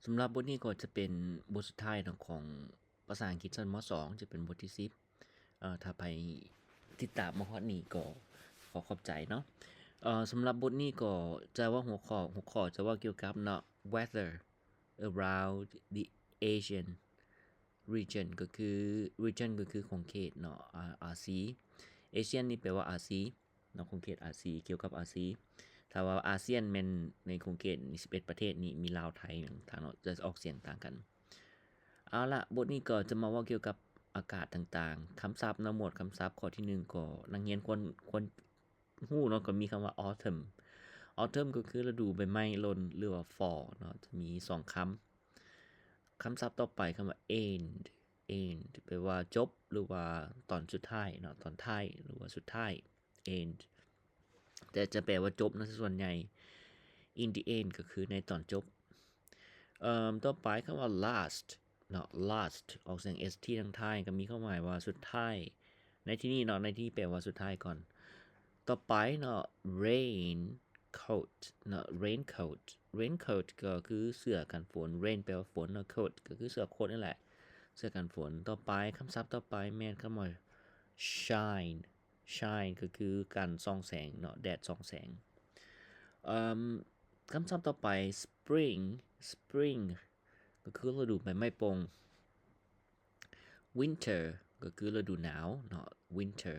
ສຳລັບບົດນີ້ກໍຈະເປັນບົດສຸດທ້າຍເນາະ ຂອງພາສາອັງກິດຊັ້ນ ມ.ສອງ ຈະເປັນບົດທີສິບ. ເອີ ຖ້າໃຜຕິດຕາມມາຮອດນີ້ກໍຂໍຂອບໃຈເນາະ. ເອີ ສຳລັບບົດນີ້ກໍຈະເວົ້າຫົວຂໍ້, ຫົວຂໍ້ຈະເວົ້າກ່ຽວກັບເນາະ weather around the Asian region ກໍຄື region ກໍຄືຂົງເຂດເນາະ ອາ ອາຊີ. Asian ນີ້ແປວ່າອາຊີເນາະ, ຂົງເຂດອາຊີ, ກ່ຽວກັບອາຊີ. ຖ້າວ່າອາຊຽນແມ່ນໃນຂົງເຂດນີ້ ສິບເອັດປະເທດນີ້ ມີລາວ ໄທ ຫຍັງຕ່າງເນາະ, ຈະອອກສຽງຕ່າງກັນ. ເອົາລະ, ບົດນີ້ກໍຈະມາເວົ້າກ່ຽວກັບອາກາດຕ່າງໆ. ຄຳສັບເນາະ, ໝວດຄຳສັບ ຂໍ້ທີໜຶ່ງ ກໍນັກຮຽນຄວນ, ຄວນ ຮູ້ເນາະ ກໍມີຄຳວ່າ autumn. Autumn ກໍຄືລະດູໃບໄມ້ຫຼົ່ນ ຫຼືວ່າ fall ເນາະ, ຈະມີສອງຄຳ. ຄຳສັບຕໍ່ໄປ ຄຳວ່າ end, end ແປວ່າຈົບ ຫຼືວ່າຕອນສຸດທ້າຍເນາະ, ຕອນທ້າຍ ຫຼືວ່າສຸດທ້າຍ end ແຕ່ຈະແປວ່າຈົບເນາະ ສ່ວນໃຫຍ່ in the end ກໍຄືໃນຕອນຈົບ. ເອີ່ມ ຕໍ່ໄປຄຳວ່າ last ເນາະ, last ອອກສຽງ st ທາງທ້າຍ ກໍມີຄວາມໝາຍວ່າສຸດທ້າຍ. ໃນທີ່ນີ້ເນາະ, ໃນທີ່ນີ້ແປວ່າສຸດທ້າຍກ່ອນ. ຕໍ່ໄປເນາະ raincoat ເນາະ, raincoat, raincoat ກໍຄືເສື້ອກັນຝົນ, rain ແປວ່າຝົນເນາະ, coat ກໍຄືເສື້ອໂຄດນັ້ນແຫຼະ, ເສື້ອກັນຝົນ. ຕໍ່ໄປ ຄຳສັບຕໍ່ໄປແມ່ນຄຳວ່າ shine, shine ກໍຄືການສ່ອງແສງເນາະ, ແດດສ່ອງແສງ. ເອີ່ມ ຄຳສັບຕໍ່ໄປ spring, spring ກໍຄືລະດູໃບໄມ້ປົ່ງ. Winter ກໍຄືລະດູໜາວເນາະ, winter.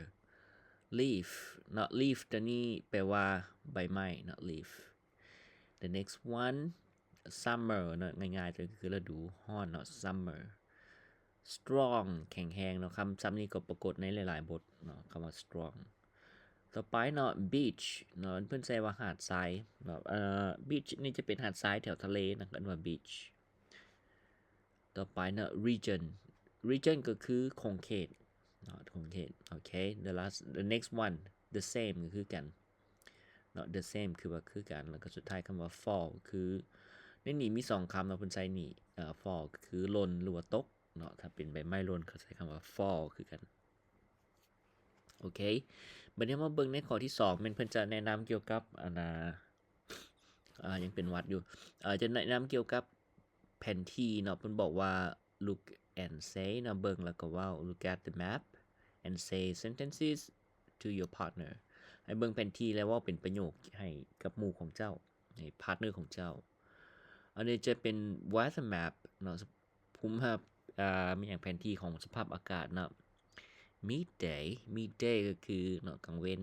Leaf ເນາະ, leaf ຕົວນີ້ແປວ່າໃບໄມ້ເນາະ, leaf. The next one, summer ເນາະ, ງ່າຍໆ ຕົວນີ້ຄືລະດູຮ້ອນເນາະ, summer. Strong ແຂງແຮງເນາະ, ຄຳສັບນີ້ກໍປາກົດໃນຫຼາຍໆບົດເນາະ, ຄຳວ່າ strong. ຕໍ່ໄປເນາະ beach ເນາະ, ເພິ່ນໃຊ້ວ່າຫາດຊາຍເນາະ, ເອີ່ beach ນີ້ຈະເປັນຫາດຊາຍແຖວທະເລນະ, ເອີ້ນວ່າ beach. ຕໍ່ໄປເນາະ region, region ກໍຄືຂົງເຂດເນາະ, ຂົງເຂດ. ໂອເຄ the last, the next one, the same ກໍຄືກັນເນາະ, the same ຄືວ່າຄືກັນ. ແລ້ວກໍສຸດທ້າຍຄຳວ່າ fall ຄື ໃນນີ້ມີສອງຄຳເນາະ, ເພິ່ນໃຊ້ນີ້ ເອີ່ fall ກໍຄືຫຼົ່ນ ຫຼືວ່າຕົກເນາະ, ຖ້າເປັນໃບໄມ້ຫຼົ່ນ ເຂົາໃຊ້ຄຳວ່າ fall ຄືກັນ. ໂອເຄ ບັດນີ້ເຮົາມາເບິ່ງໃນຂໍ້ທີສອງ ແມ່ນເພິ່ນຈະແນະນຳກ່ຽວກັບ ອັນນ່າ ອາ ຍັງເປັນຫວັດຢູ່ ເອີ ຈະແນະນຳກ່ຽວກັບແຜນທີ່ເນາະ. ເພິ່ນບອກວ່າ look and say ເນາະ, ເບິ່ງແລ້ວກໍເວົ້າ look at the map and say sentences to your partner. ໃຫ້ເບິ່ງແຜນທີ່ແລ້ວເວົ້າເປັນປະໂຫຍກໃຫ້ກັບໝູ່ຂອງເຈົ້າ, ໃຫ້ partner ຂອງເຈົ້າ. ອັນນີ້ຈະເປັນ weather map ເນາະ, ພູມ ອາ ມີຫຍັງ ແຜນທີ່ຂອງສະພາບອາກາດເນາະ. Midday, midday ກໍຄືເນາະ ກາງເວັນ.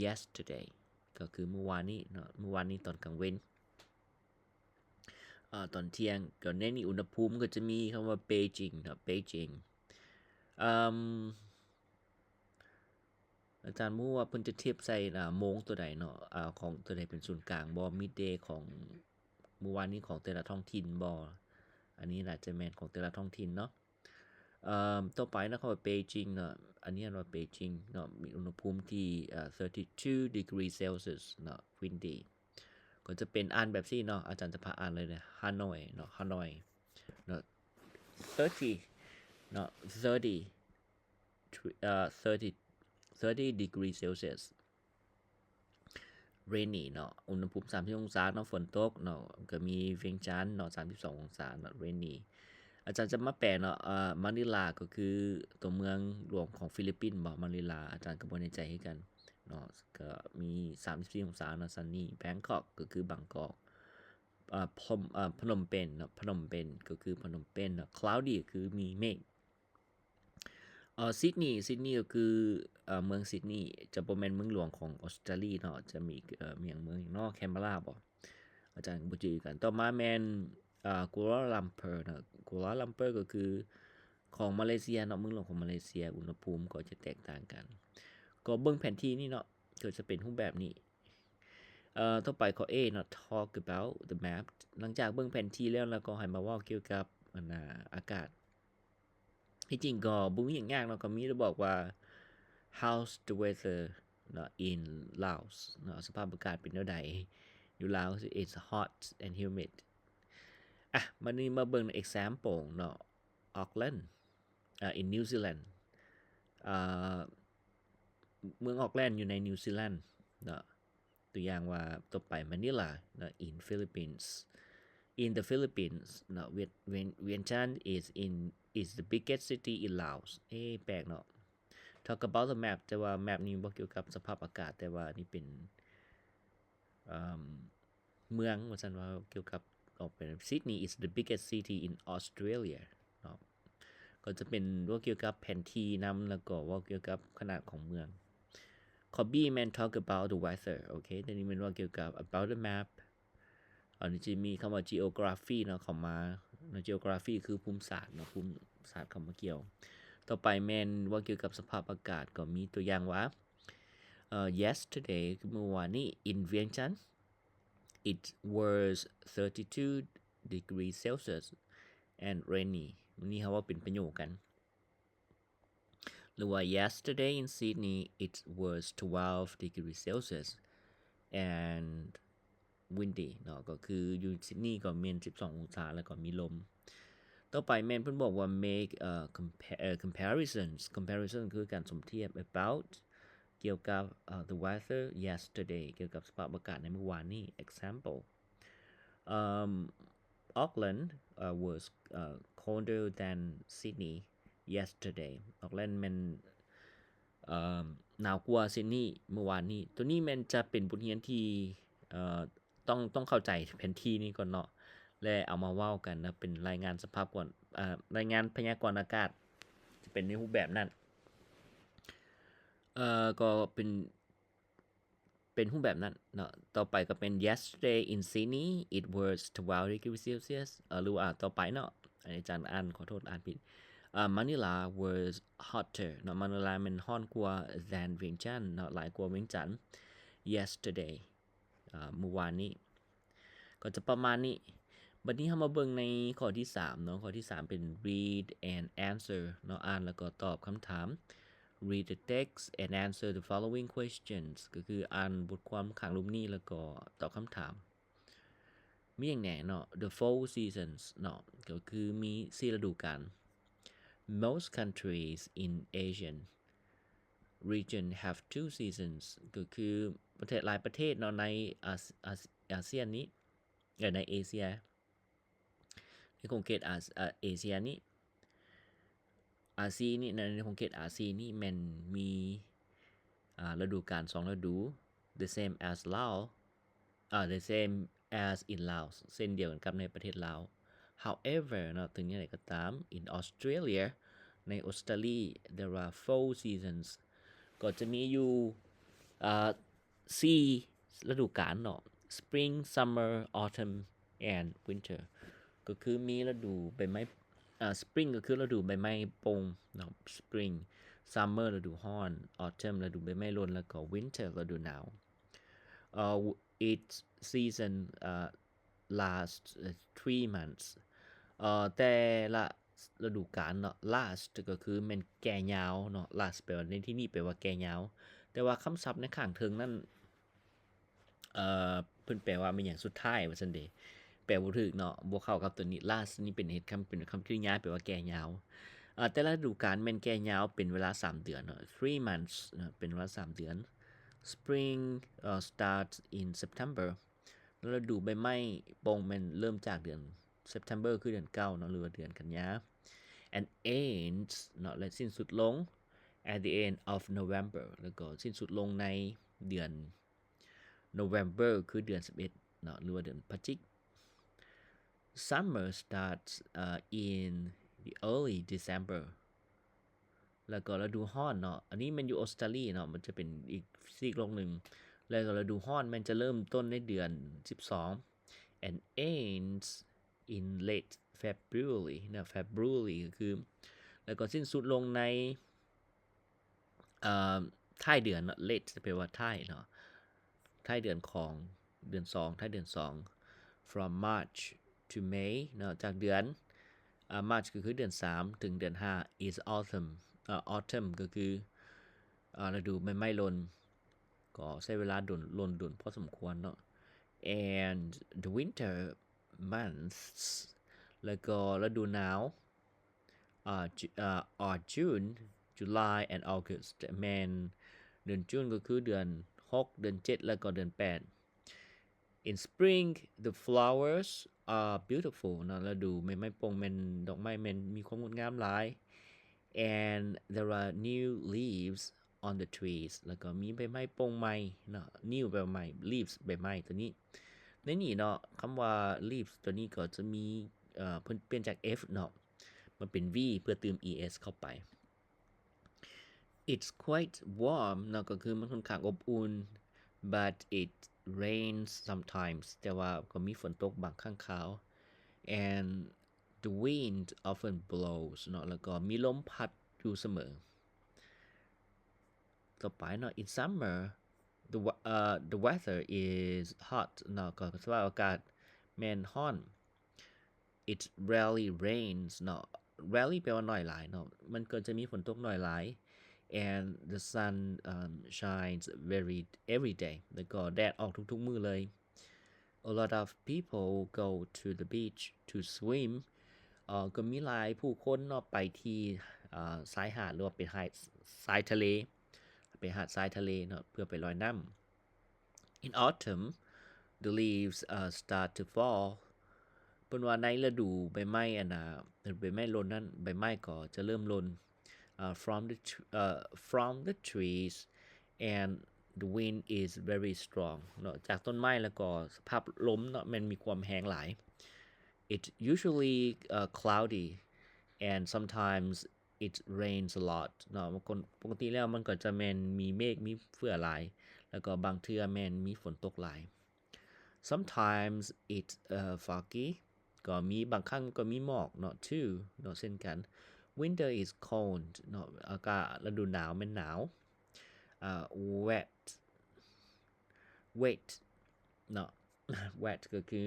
Yesterday ກໍຄືມື້ວານນີ້ເນາະ, ມື້ວານນີ້ຕອນກາງເວັນ. ອາ ຕອນທ່ຽງ. ກໍໃນນີ້ອຸນຫະພູມກໍຈະມີຄຳວ່າ Beijing ເນາະ, Beijing. ອາ ອາຈານບໍ່ຮູ້ວ່າເພິ່ນຈະທຽບໃສ່ ອາ ໂມງຕົວໃດເນາະ, ອາ ຂອງຕົວໃດເປັນສູນກາງບໍ່, midday ຂອງມື້ວານນີ້ຂອງແຕ່ລະທ້ອງຖິ່ນບໍ່? ອັນນີ້ໜ້າຈະແມ່ນຂອງແຕ່ລະທ້ອງຖິ່ນເນາະ. ເອີ່ມ ຕໍ່ໄປນະຄອບ Beijing ເນາະ, ອັນນີ້ອ່ານວ່າ Beijing ເນາະ, ມີອຸນຫະພູມທີ່ ເອີ່ thirty-two degree Celsius ເນາະ, windy. ກໍຈະເປັນ ອ່ານແບບຊີ້ເນາະ, ອາຈານຈະພາອ່ານເລີຍເນາະ, Hanoi ເນາະ, Hanoi ເນາະ, thirty ເນາະ, thirty ເອີ່ thirty, thirty degree Celsius, rainy ເນາະ, ອຸນຫະພູມສາມສິບອົງສາເນາະ, ຝົນຕົກເນາະ, ກໍມີວຽງຈັນເນາະ ສາມສິບສອງອົງສາເນາະ, rainy. ອາຈານຈະມາແປເນາະ, ເອີ່ Manila ກໍຄືຕົວເມືອງຫຼວງຂອງຟີລິບປິນບໍ, Manila ອາຈານກໍບໍ່ແນ່ໃຈຄືກັນເນາະ, ກໍມີສາມສິບສີ່ອົງສາເນາະ, sunny. Bangkok ກໍຄືບາງກອກ, ເອີ່ Phnom, ເອີ່ Phnom Penh ເນາະ, Phnom Penh ກໍຄືພະນົມເປັນເນາະ, cloudy ກໍຄືມີເມກ. ເອີ່ Sydney, Sydney ກໍຄື ເອີ່ ເມືອງ Sydney ຈະບໍ່ແມ່ນເມືອງຫຼວງຂອງອົດສະຕາລີເນາະ, ຈະມີ ເອີ່ ມີຫຍັງເມືອງເນາະ, Canberra ບໍ? ອາຈານກໍບໍ່ຈື່ຄືກັນ. ຕໍ່ມາແມ່ນ ເອີ່ Kuala Lumpur ເນາະ, Kuala Lumpur ກໍຄືຂອງມາເລເຊຍເນາະ, ເມືອງຫຼວງຂອງມາເລເຊຍ, ອຸນຫະພູມກໍຈະແຕກຕ່າງກັນ. ກໍເບິ່ງແຜນທີ່ນີ້ເນາະ, ກໍຈະເປັນຮູບແບບນີ້. ເອີ່ ຕໍ່ໄປຂໍ້ A ເນາະ, talk about the map. ຫຼັງຈາກເບິ່ງແຜນທີ່ແລ້ວ, ແລ້ວກໍໃຫ້ມາເວົ້າກ່ຽວກັບ ອັນນ່າ ອາກາດ. ທີ່ຈິງກໍບໍ່ມີຫຍັງຍາກເນາະ, ກໍມີແຕ່ບອກວ່າ how's the weather ເນາະ in Laos ເນາະ, ສະພາບອາກາດເປັນແນວໃດຢູ່ລາວ? It's hot and humid. ອ່ະ ມານີ້ມາເບິ່ງ example ເນາະ, Auckland, ເອີ່ in New Zealand, ເອີ່ ເມືອງອອກແລນຢູ່ໃນນິວຊີແລນເນາະ. ຕົວຢ່າງວ່າ ຕໍ່ໄປ Manila ເນາະ, in Philippines. in the Philippines ເນາະ Vien- Vien- Vientiane is in is the biggest city in Laos ເອ ແປກເນາະ talk about the map ແຕ່ວ່າ map ນີ້ບໍ່ກ່ຽວກັບສະພາບອາກາດ ແຕ່ວ່ານີ້ເປັນ ເອີ່ມ ເມືອງວ່າຊັ້ນ ວ່າກ່ຽວກັບອອກໄປ Sydney is the biggest city in Australia ເນາະ ກໍຈະເປັນເວົ້າກ່ຽວກັບແຜນທີ່ນຳ ແລ້ວກໍເວົ້າກ່ຽວກັບຂະໜາດຂອງເມືອງ. ຂໍ້ B ແມ່ນ talk about the weather ໂອເຄ ຕົວນີ້ແມ່ນເວົ້າກ່ຽວກັບ about the map ອັນນີ້ຈະມີຄຳວ່າ geography ເນາະ ເຂົ້າມາເນາະ geography ຄືພູມສາດເນາະ ພູມສາດເຂົ້າມາກ່ຽວ. ຕໍ່ໄປແມ່ນເວົ້າກ່ຽວກັບສະພາບອາກາດ ກໍມີຕົວຢ່າງວ່າ ເອີ່ yesterday ຄືມື້ວານນີ້ in Vientiane it was thirty-two degrees Celsius and rainy ມື້ນີ້ເຮົາເວົ້າເປັນປະໂຫຍກກັນ ຫຼືວ່າ yesterday in Sydney it was twelve degrees Celsius and windy ເນາະ ກໍຄືຢູ່ Sydney ກໍແມ່ນສິບສອງອົງສາ ແລ້ວກໍມີລົມ. ຕໍ່ໄປແມ່ນເພິ່ນບອກວ່າ make ເອີ່ compa- ເອີ່ comparisons comparison ຄືການສົມທຽບ about ກ່ຽວກັບ ເອີ່ the weather yesterday ກ່ຽວກັບສະພາບອາກາດໃນມື້ວານນີ້. Example, um, Auckland, uh, was, uh, colder than Sydney yesterday. Auckland ແມ່ນ ເອີ່ມ ໜາວກວ່າ Sydney ມື້ວານນີ້. ຕົວນີ້ແມ່ນຈະເປັນບົດຮຽນທີ່ ເອີ່ ຕ້ອງ ຕ້ອງເຂົ້າໃຈແຜນທີ່ນີ້ກ່ອນເນາະ ແລະ ເອົາມາເວົ້າກັນນະ ເປັນລາຍງານສະພາບກ່ອນ ເອີ່ ລາຍງານພະຍາກອນອາກາດ ຈະເປັນໃນຮູບແບບນັ້ນ ເອີ່ ກໍເປັນ ເປັນຮູບແບບນັ້ນເນາະ. ຕໍ່ໄປກໍເປັນ yesterday in Sydney it was twelve degrees Celsius ເອີ ຫຼືວ່າຕໍ່ໄປເນາະ ອາຈານອ່ານ ຂໍໂທດ ອ່ານຜິດ ເອີ Manila was hotter ເນາະ Manila ແມ່ນຮ້ອນກວ່າ than Vientiane ເນາະ ຫຼາຍກວ່າວຽງຈັນ yesterday ເອີ ມື້ວານນີ້. ກໍຈະປະມານນີ້. ບັດນີ້ເຮົາມາເບິ່ງໃນຂໍ້ທີສາມເນາະ ຂໍ້ທີສາມເປັນ read and answer ເນາະ ອ່ານແລ້ວກໍຕອບຄຳຖາມ. Read the text and answer the following questions ກໍຄືອ່ານບົດຄວາມຂ້າງລຸ່ມນີ້ ແລ້ວກໍຕອບຄຳຖາມ. ມີຫຍັງແດ່ເນາະ? The four seasons ເນາະ ກໍຄືມີສີ່ລະດູການ. Most countries in Asian region have two seasons ກໍຄືປະເທດ ຫຼາຍປະເທດເນາະ ໃນອາ ອາ ອາຊຽນນີ້ ເອີ ໃນເອເຊຍ ໃນຂົງເຂດອາ ອາ ເອເຊຍນີ້ ອາຊີນີ້ ໃນຂົງເຂດອາຊີນີ້ແມ່ນມີ ອ່າ ລະດູການສອງລະດູ the same as Laos ເອີ the same as in Laos ເຊັ່ນດຽວກັນກັບໃນປະເທດລາວ. However ເນາະ ເຖິງຢ່າງໃດກໍຕາມ in Australia ໃນອົດສະຕາລີ there are four seasons ກໍຈະມີຢູ່ ອ່າ ສີ່ລະດູການເນາະ spring, summer, autumn and winter ກໍຄືມີລະດູໃບໄມ້ ອ່າ spring ກໍຄືລະດູໃບໄມ້ປົ່ງເນາະ spring, summer ລະດູຮ້ອນ, autumn ລະດູໃບໄມ້ຫຼົ່ນ ແລ້ວກໍ winter ລະດູໜາວ. ເອີ each season, uh, last three months. ເອີ ແຕ່ລະລະດູການເນາະ last ກໍຄືແມ່ນແກ່ຍາວເນາະ last ແປວ່າ ໃນທີ່ນີ້ແປວ່າແກ່ຍາວ ແຕ່ວ່າຄຳສັບໃນຂ້າງເທິງນັ້ນ ເອີ ເພິ່ນແປວ່າແມ່ນຫຍັງ ສຸດທ້າຍວ່າຊັ້ນເດ ແປບໍ່ຖືກເນາະ ບໍ່ເຂົ້າກັບຕົວນີ້. last ນີ້ເປັນເຫດຄຳ ເປັນຄຳກິລິຍາ ແປວ່າແກ່ຍາວ. ເອີ ແຕ່ລະລະດູການແມ່ນແກ່ຍາວເປັນເວລາສາມເດືອນເນາະ three months ເນາະ ເປັນເວລາສາມເດືອນ. Spring, uh, starts in September ລະດູໃບໄມ້ປົ່ງແມ່ນເລີ່ມຈາກເດືອນ September ຄືເດືອນເກົ້າເນາະ ຫຼືວ່າເດືອນກັນຍາ and ends ເນາະ ແລະ ສິ້ນສຸດລົງ at the end of November ແລ້ວກໍສິ້ນສຸດລົງໃນເດືອນ November ຄືເດືອນສິບເອັດເນາະ ຫຼືວ່າເດືອນພະຈິກ. Summer starts, uh, in the early December ແລ້ວກໍລະດູຮ້ອນເນາະ ອັນນີ້ແມ່ນຢູ່ອົດສະຕາລີເນາະ ມັນຈະເປັນອີກຊີກໂລກໜຶ່ງ ແລ້ວກໍລະດູຮ້ອນແມ່ນຈະເລີ່ມຕົ້ນໃນເດືອນສິບສອງ and ends in late February ເນາະ February ກໍຄື ແລ້ວກໍສິ້ນສຸດລົງໃນ ເອີ ທ້າຍເດືອນເນາະ late ແປວ່າທ້າຍເນາະ ທ້າຍເດືອນຂອງເດືອນສອງ ທ້າຍເດືອນສອງ from March to May ເນາະ ຈາກເດືອນ ອ່າ March ກໍຄືເດືອນສາມ ເຖິງເດືອນຫ້າ is autumn ເອີ autumn ກໍຄື ອ່າ ລະດູໃບໄມ້ຫຼົ່ນ ກໍໃຊ້ເວລາດົນ ຫຼົ່ນດົນພໍສົມຄວນເນາະ and the winter months ແລ້ວກໍລະດູໜາວ ອ່າ ຈ- ອ່າ are June, July and August ແມ່ນເດືອນ June ກໍຄືເດືອນຫົກ ເດືອນເຈັດ ແລ້ວກໍເດືອນແປດ. In spring, the flowers are beautiful ເນາະ, ລະດູໃບໄມ້ປົ່ງແມ່ນ ດອກໄມ້ແມ່ນມີຄວາມງົດງາມຫຼາຍ. And there are new leaves on the trees ແລ້ວກໍມີໃບໄມ້ປົ່ງໃໝ່ເນາະ, new ແປວ່າໃໝ່ leaves ໃບໄມ້ຕົວນີ້. ໃນນີ້ເນາະ ຄຳວ່າ leaves ຕົວນີ້ກໍຈະມີ ເອີ ເພິ່ນປ່ຽນຈາກ F ເນາະ ມາເປັນ V ເພື່ອຕື່ມ es ເຂົ້າໄປ. It's quite warm ເນາະ ກໍຄືມັນຂ້ອນຂ້າງອົບອຸ່ນ, but it rains sometimes ແຕ່ວ່າກໍມີຝົນຕົກບາງຄັ້ງຄາວ. And the wind often blows ເນາະ ແລ້ວກໍມີລົມພັດຢູ່ສະເໝີ. ຕໍ່ໄປເນາະ In summer the we- uh, the weather is hot ເນາະ ກໍສະພາບອາກາດແມ່ນຮ້ອນ. It rarely rains ເນາະ, rarely ແປວ່າໜ້ອຍຫຼາຍເນາະ, ມັນກໍຈະມີຝົນຕົກໜ້ອຍຫຼາຍ. And the sun um, shines very every day ແລ້ວກໍແດດອອກທຸກໆມື້ເລີຍ. A lot of people go to the beach to swim ເອີ ກໍມີຫຼາຍຜູ້ຄົນເນາະໄປທີ່ ເອີ ຊາຍຫາດ ຫຼືວ່າໄປຫາດຊາຍທະເລ ໄປຫາດຊາຍທະເລເນາະ ເພື່ອໄປລອຍນ້ຳ. In autumn, the leaves uh, start to fall. ເພິ່ນວ່າໃນລະດູໃບໄມ້ອັນນະ ໃບໄມ້ຫຼົ່ນນັ້ນ ໃບໄມ້ກໍຈະເລີ່ມຫຼົ່ນ uh, from the tr- uh, from the trees and the wind is very strong ເນາະ ຈາກຕົ້ນໄມ້ ແລ້ວກໍສະພາບລົມເນາະ ແມ່ນມີຄວາມແຮງຫຼາຍ. It usually uh, cloudy and sometimes it rains a lot ເນາະ, ປົກກະຕິແລ້ວມັນກໍຈະແມ່ນມີເມກ ມີເຝື້ອຫຼາຍ ແລ້ວກໍບາງເທື່ອແມ່ນມີຝົນຕົກຫຼາຍ. Sometimes it's uh, foggy ກໍມີ ບາງຄັ້ງກໍມີໝອກເນາະ too ເນາະ ເຊັ່ນກັນ. Winter is cold ເນາະ, ອາກາດ ລະດູໜາວແມ່ນໜາວ. ເອີ wet wet ເນາະ wet ກໍຄື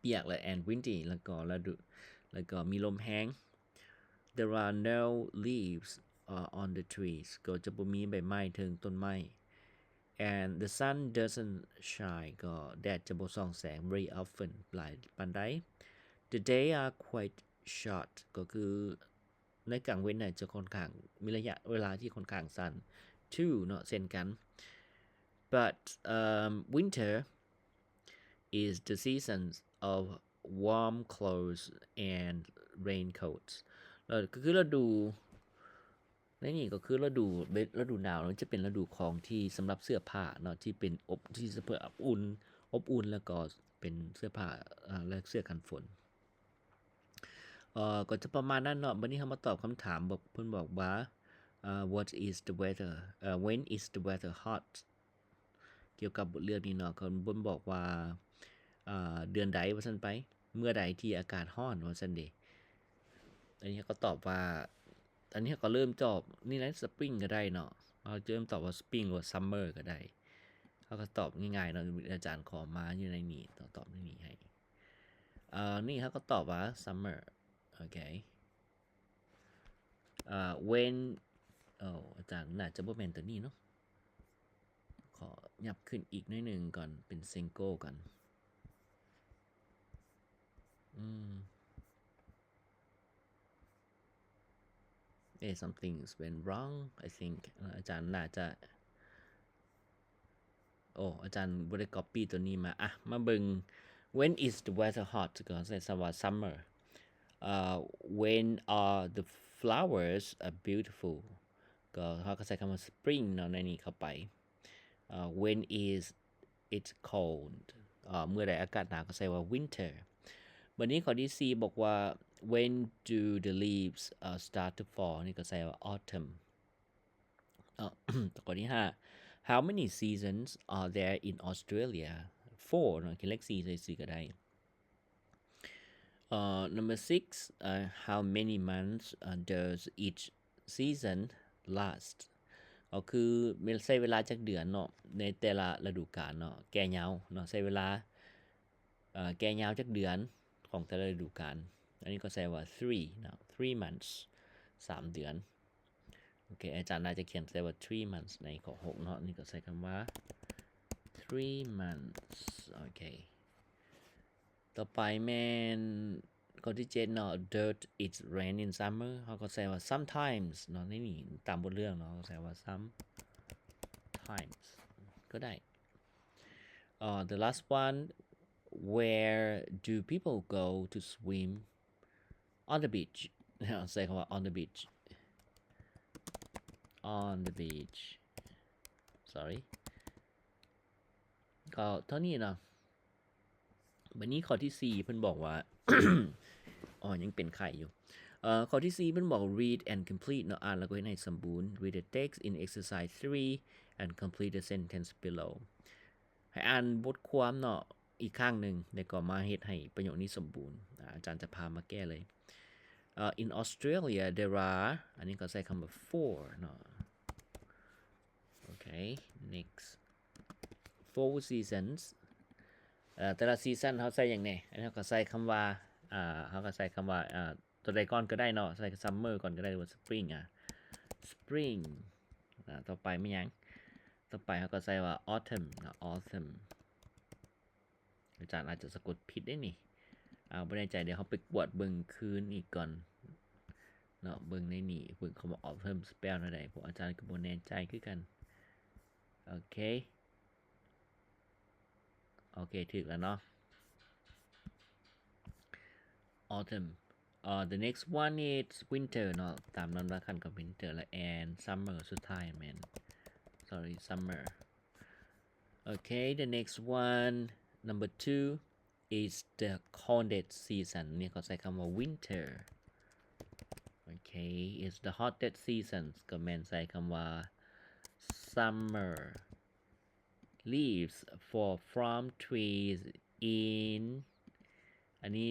ປຽກ ແລະ and windy ແລ້ວກໍລະດູ ແລ້ວກໍມີລົມແຮງ. There are no leaves uh, on the trees ກໍຈະບໍ່ມີໃບໄມ້ເທິງຕົ້ນໄມ້. And the sun doesn't shine ກໍແດດຈະບໍ່ສ່ອງແສງ very often ຫຼາຍປານໃດ. The day are quite short ກໍຄືໃນກາງເວັນນະຈະຂ້ອນຂ້າງ ມີໄລຍະເວລາທີ່ຂ້ອນຂ້າງສັ້ນ too ເນາະ ເຊັ່ນກັນ. But um, winter is the season of warm clothes and raincoats ເອີ ກໍຄືລະດູ ໃນນີ້ກໍຄືລະດູ ລະດູໜາວ ມັນຈະເປັນລະດູຂອງທີ່ສຳລັບເສື້ອຜ້າເນາະ ທີ່ເປັນອົບ ທີ່ເພື່ອອົບອຸ່ນ ອົບອຸ່ນ ແລ້ວກໍເປັນເສື້ອຜ້າ ເອີ ແລະ ເສື້ອກັນຝົນ. ເອີ ກໍຈະປະມານນັ້ນເນາະ. ບັດນີ້ເຮົາມາຕອບຄຳຖາມ ບອກ ເພິ່ນບອກວ່າ ເອີ What is the weather? ເອີ When is the weather hot? ກ່ຽວກັບບົດເລື່ອງນີ້ເນາະ ເພິ່ນບໍ່ບອກວ່າ ເອີ ເດືອນໃດວ່າຊັ້ນໄປ, ເມື່ອໃດທີ່ອາກາດຮ້ອນວ່າຊັ້ນເດ. ອັນນີ້ເຮົາກໍຕອບວ່າ ອັນນີ້ເຮົາກໍເລີ່ມຕອບ ນີ້ແຫຼະ spring ກໍໄດ້ເນາະ, ເຮົາຈະເລີ່ມຕອບວ່າ spring ຫຼືວ່າ summer ກໍໄດ້. ເຮົາກໍຕອບງ່າຍໆເນາະ, ອາຈານຂໍມາຢູ່ໃນນີ້ ຕອບໃນນີ້ໃຫ້. ເອີ ນີ້ເຮົາກໍຕອບວ່າ summer. ໂອເຄ. ເອີ when ໂອ້ ອາຈານ ໜ້າຈະບໍ່ແມ່ນຕົວນີ້ເນາະ. ຂໍຫຍັບຂຶ້ນອີກໜ້ອຍໜຶ່ງກ່ອນ ເປັນ single ກ່ອນ. ອືມ ເອ something's went wrong I think. ອາຈານໜ້າຈະ ໂອ້ ອາຈານບໍ່ໄດ້ copy ຕົວນີ້ມາ. ອ່ະ ມາເບິ່ງ When is the weather hot? ກໍໃສ່ຄຳວ່າ summer. ເອີ When are the flowers are beautiful? ກໍ ເຮົາກໍໃສ່ຄຳວ່າ spring ເນາະ ໃນນີ້ເຂົ້າໄປ. ເອີ When is it cold? ເອີ ເມື່ອໃດອາກາດໜາວ ກໍໃສ່ວ່າ winter. ບັດນີ້ຂໍ້ທີສີ່ບອກວ່າ When do the leaves uh, start to fall? ນີ້ກໍໃສ່ວ່າ autumn. ເນາະ ຂໍ້ທີຫ້າ How many seasons are there in Australia? Four ເນາະ, ຂຽນເລກສີ່ໃສ່ຊື່ກໍໄດ້. ເອີ number six uh, How many months uh, does each season last? ກໍຄືໃຊ້ເວລາຈັກເດືອນເນາະ ໃນແຕ່ລະລະດູການເນາະ, ແກ່ຍາວເນາະ, ໃຊ້ເວລາ ເອີ ແກ່ຍາວຈັກເດືອນຂອງແຕ່ລະລະດູການ. ອັນນີ້ກໍໃສ່ວ່າ three ເນາະ, three months ສາມເດືອນ. ໂອເຄ ອາຈານໜ້າຈະຂຽນໃສ່ວ່າ three months ໃນຂໍ້ຫົກເນາະ, ນີ້ກໍໃສ່ຄຳວ່າ three months. ໂອເຄ ຕໍ່ໄປແມ່ນຂໍ້ທີເຈັດເນາະ, Does it rain in summer? ເຮົາກໍໃສ່ວ່າ sometimes ເນາະ, ໃນນີ້ຕາມບົດເລື່ອງເນາະ, ເຮົາກໍໃສ່ວ່າ sometimes ກໍໄດ້. ເອີ the last one Where do people go to swim? On the beach. ໃຊ້ຄຳວ່າ on the beach. On the beach. Sorry. ກໍເທົ່ານີ້ເນາະ. ບັດນີ້ຂໍ້ທີສີ່ເພິ່ນບອກວ່າ ອໍ ຍັງເປັນໄຂ້ຢູ່. ເອີ ຂໍ້ທີສີ່ເພິ່ນບອກ read and complete ເນາະ, ອ່ານແລ້ວກໍເຮັດໃຫ້ສົມບູນ. Read the text in exercise three and complete the sentence below. ໃຫ້ອ່ານບົດຄວາມເນາະອີກຄັ້ງໜຶ່ງ ແລ້ວກໍມາເຮັດໃຫ້ປະໂຫຍກນີ້ສົມບູນ. ອາ ອາຈານຈະພາມາແກ້ເລີຍ. ເອີ In Australia there are ອັນນີ້ກໍໃຊ້ຄຳວ່າ four ເນາະ. ໂອເຄ next. Four seasons. ເອີ ແຕ່ລະ season ເຮົາໃຊ້ຫຍັງແດ່? ອັນນີ້ເຮົາກໍໃຊ້ຄຳວ່າ ເຮົາກໍໃຊ້ຄຳວ່າ ຕົວໃດກ່ອນກໍໄດ້ເນາະ, ໃຊ້ summer ກ່ອນກໍໄດ້ ຫຼືວ່າ spring ອາ spring. ອາ ຕໍ່ໄປແມ່ນຫຍັງ? ຕໍ່ໄປເຮົາກໍໃຊ້ວ່າ autumn ເນາະ, autumn. ອາຈານອາດຈະສະກົດຜິດເດ້ນີ້. ອາ ບໍ່ແນ່ໃຈ, ດຽວເຮົາໄປກວດເບິ່ງຄືນອີກກ່ອນເນາະ, ເບິ່ງໃນນີ້ ເບິ່ງຄຳວ່າ autumn spell ແນວໃດ, ເພາະອາຈານກໍບໍ່ແນ່ໃຈຄືກັນ. ໂອເຄ ໂອເຄ ຖືກແລ້ວເນາະ. Autumn. Uh, the next one is winter ເນາະ, ຕາມລຳດັບຂັ້ນກໍ winter ແລະ and summer ສຸດທ້າຍແມ່ນ sorry summer. Okay, the next one, number two is the coldest season. ນີ້ເຂົາໃຊ້ຄຳວ່າ winter. Okay, is the hottest season ກໍແມ່ນໃຊ້ຄຳວ່າ summer. Leaves fall from trees in ອັນນີ້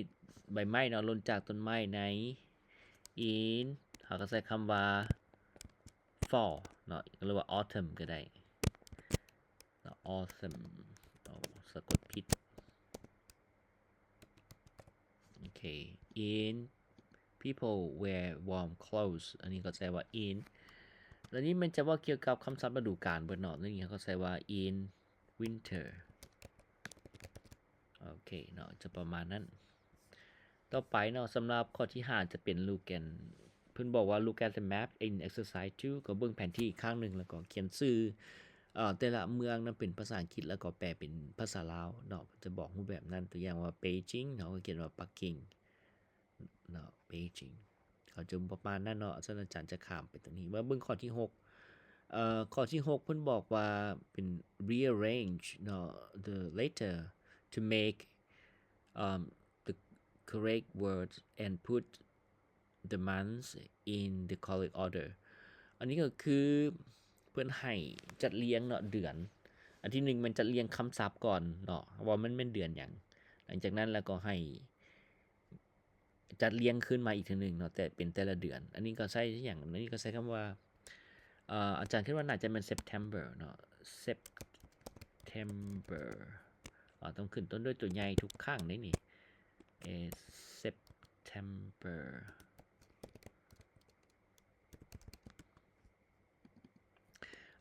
ໃບໄມ້ເນາະ ຫຼົ່ນຈາກຕົ້ນໄມ້ໃນ in ເຮົາກໍໃຊ້ຄຳວ່າ fall ເນາະ ຫຼືວ່າ autumn ກໍໄດ້ເນາະ autumn. ໂອ້ ສະກົດຜິດ. Okay, in people wear warm clothes. ອັນນີ້ເຂົາໃຊ້ວ່າ in ແລ້ວນີ້ແມ່ນຈະເວົ້າກ່ຽວກັບຄຳສັບລະດູການເບິດເນາະ, ແລ້ວນີ້ເຂົາໃຊ້ວ່າ in winter. ໂອເຄເນາະ ຈະປະມານນັ້ນ. ຕໍ່ໄປເນາະ ສຳລັບຂໍ້ທີຫ້າຈະເປັນ look and ເພິ່ນບອກວ່າ look at the map in exercise two ກໍເບິ່ງແຜນທີ່ອີກຄັ້ງໜຶ່ງ ແລ້ວກໍຂຽນຊື່ ເອີ ແຕ່ລະເມືອງນຳເປັນພາສາອັງກິດ ແລ້ວກໍແປເປັນພາສາລາວເນາະ, ເພິ່ນຈະບອກຮູບແບບນັ້ນ. ຕົວຢ່າງວ່າ Beijing ເຮົາກໍຂຽນວ່າປັກກິ່ງເນາະ Beijing ເຂົາຈະປະມານນັ້ນເນາະ. ສະນັ້ນອາຈານຈະຂ້າມໄປຕົງນີ້ ມາເບິ່ງຂໍ້ທີຫົກ. ເອີ ຂໍ້ທີຫົກເພິ່ນບອກວ່າເປັນ rearrange ເນາະ the letter to make, um, the correct words and put the months in the correct order. ອັນນີ້ກໍຄືເພິ່ນໃຫ້ຈັດລຽງເນາະເດືອນ, ອັນທີໜຶ່ງແມ່ນຈັດລຽງຄຳສັບກ່ອນເນາະ ວ່າມັນແມ່ນເດືອນຫຍັງ, ຫຼັງຈາກນັ້ນແລ້ວກໍໃຫ້ຈັດລຽງຄືນມາອີກເທື່ອໜຶ່ງເນາະ ແຕ່ເປັນແຕ່ລະເດືອນ. ອັນນີ້ກໍໃຊ້ຫຍັງ? ອັນນີ້ກໍໃຊ້ຄຳວ່າ ເອີ ອາຈານຄິດວ່າໜ້າຈະແມ່ນ September ເນາະ September. ອາ ຕ້ອງຂຶ້ນຕົ້ນດ້ວຍຕົວໃຫຍ່ທຸກຄັ້ງເດ້ນີ້ September.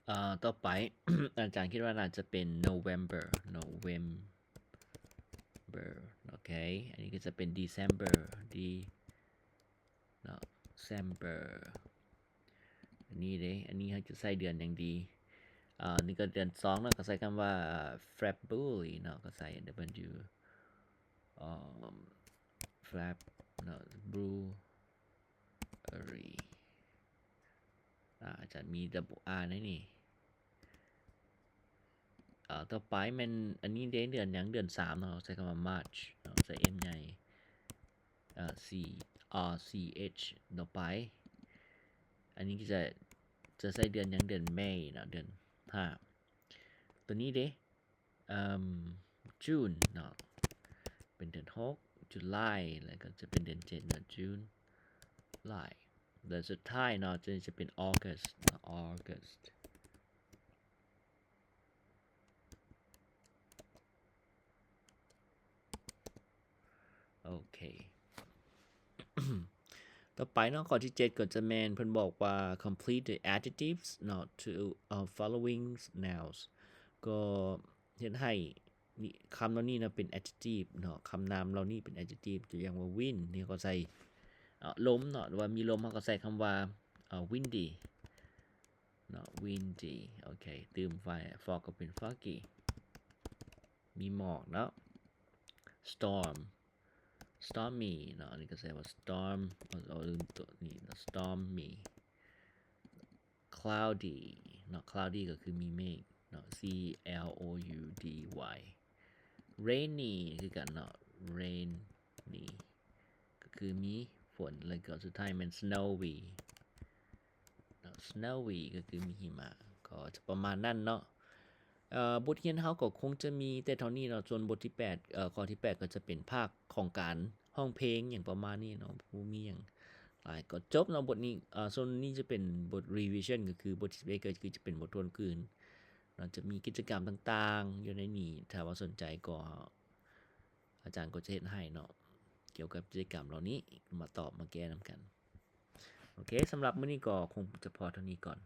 ເອີ ຕໍ່ໄປ ອາຈານຄິດວ່າໜ້າຈະເປັນ November November ໂອເຄ. ອັນນີ້ກໍຈະເປັນ December D ເນາະ December. ອັນນີ້ເດ້ ອັນນີ້ເຮົາຈະໃຊ້ເດືອນຫຍັງດີ? ອາ ນີ້ກໍເດືອນສອງເນາະ ກໍໃຊ້ຄຳວ່າ February ເນາະ ກໍໃສ່ W ເອີ Feb ເນາະ Bru February. ອາ ອາຈານມີ double R ໃນນີ້. ອາ ຕໍ່ໄປແມ່ນອັນນີ້ເດ້ ເດືອນຫຍັງ? ເດືອນສາມເນາະ ໃຊ້ຄຳວ່າ March ເນາະ ໃສ່ M ໃຫຍ່ ອາ C R C H. ຕໍ່ໄປ ອັນນີ້ຈະ ຈະໃຊ້ເດືອນຫຍັງ? ເດືອນ May ເນາະ ເດືອນຫ້າ. ຕົວນີ້ເດ້ ເອີ່ມ June ເນາະ ເປັນເດືອນຫົກ July ແລ້ວກໍຈະເປັນເດືອນເຈັດເນາະ June July. ແລະ ສຸດທ້າຍເນາະ ຈະ ຈະເປັນ August ເນາະ August. ໂອເຄ ຕໍ່ໄປເນາະ ຂໍ້ທີເຈັດກໍຈະແມ່ນ ເພິ່ນບອກວ່າ complete the adjectives ເນາະ to, uh, following nouns ກໍເຮັດໃຫ້ ນີ້ ຄຳເຫຼົ່ານີ້ເນາະ ເປັນ adjective ເນາະ ຄຳນາມເຫຼົ່ານີ້ເປັນ adjective. ຕົວຢ່າງວ່າ wind ນີ້ກໍໃສ່ ເອີ່ ລົມເນາະ ຫຼືວ່າມີລົມ ເຮົາກໍໃສ່ຄຳວ່າ ເອີ່ windy ເນາະ windy. ໂອເຄ ຕື່ມໄຟ fog ກໍເປັນ foggy ມີໝອກເນາະ. storm stormy ເນາະ ອັນນີ້ກໍໃຊ້ວ່າ storm ເອົາ ເອົາເລື່ອງຕົວນີ້ເນາະ stormy cloudy ເນາະ cloudy ກໍຄືມີເມກເນາະ c l o u d y rainy ຄືກັນເນາະ rainy ກໍຄືມີຝົນ ແລ້ວກໍສຸດທ້າຍແມ່ນ snowy ເນາະ snowy ກໍຄືມີຫິມະ ກໍຈະປະມານນັ້ນເນາະ. ເອີ ບົດຮຽນເຮົາກໍຄົງຈະມີແຕ່ເທົ່ານີ້ເນາະ ສ່ວນບົດທີແປດ ເອີ ຂໍ້ທີແປດກໍຈະເປັນພາກຂອງການຮ້ອງເພງຫຍັງປະມານນີ້ເນາະ ບໍ່ມີຫຍັງຫຼາຍ ກໍຈົບເນາະບົດນີ້. ເອີ ສ່ວນນີ້ຈະເປັນບົດ revision ກໍຄືບົດທີສິບເອັດ ກໍຄືຈະເປັນບົດທວນຄືນເນາະ ຈະມີກິດຈະກຳຕ່າງໆຢູ່ໃນນີ້ ຖ້າວ່າສົນໃຈກໍ ອາຈານກໍຈະເຮັດໃຫ້ເນາະ ກ່ຽວກັບກິດຈະກຳເຫຼົ່ານີ້ ມາຕອບມາແກ້ນຳກັນ. ໂອເຄ ສຳລັບມື້ນີ້ກໍຄົງຈະພໍເທົ່ານີ້ກ່ອນ.